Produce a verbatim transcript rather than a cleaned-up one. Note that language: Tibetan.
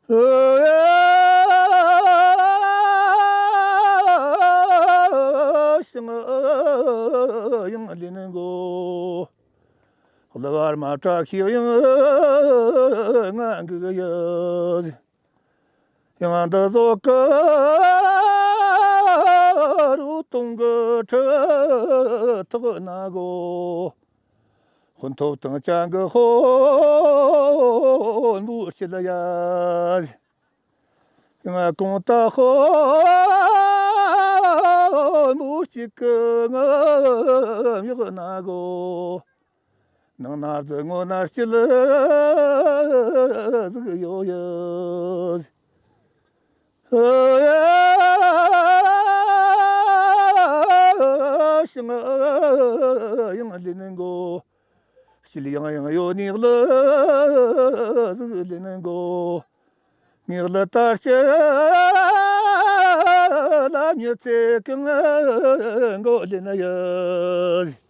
ཞིང་ཡང་ལེན་གོ། ལ་བར་མ་དྲག་ཤིག་ཡང་ང་འགུག་ཡོད། ཡང་འདི་ཟོག་གི་རུ་དུང་གི་ཁྲི་ཐོག་ན་གོ། སྤུན་ཐོབ་དང་ཅང་གི་ཧོ་ལུ་ཕྱི་ལ་ཡ། ང་གོང་ད་ཧོ་ལུ་གཅིག་གི་ང་ཡག་ན་གོ། ནང་ན་རྫི་ངོ་ན་སྐྱིད་ཟིག་ཡོད་ཡོད། ཞིང་ཡང་ལེན་གོ། སྐྱིད་ཡང་ཡང་ཡོད་ནི་ལ་ཟིག་ལེན་གོ། ངེག་ལ་ལྟར་ཆེ་ལ་མྱི་ཚེ་གང་མགོ་ལེན་ཡོད།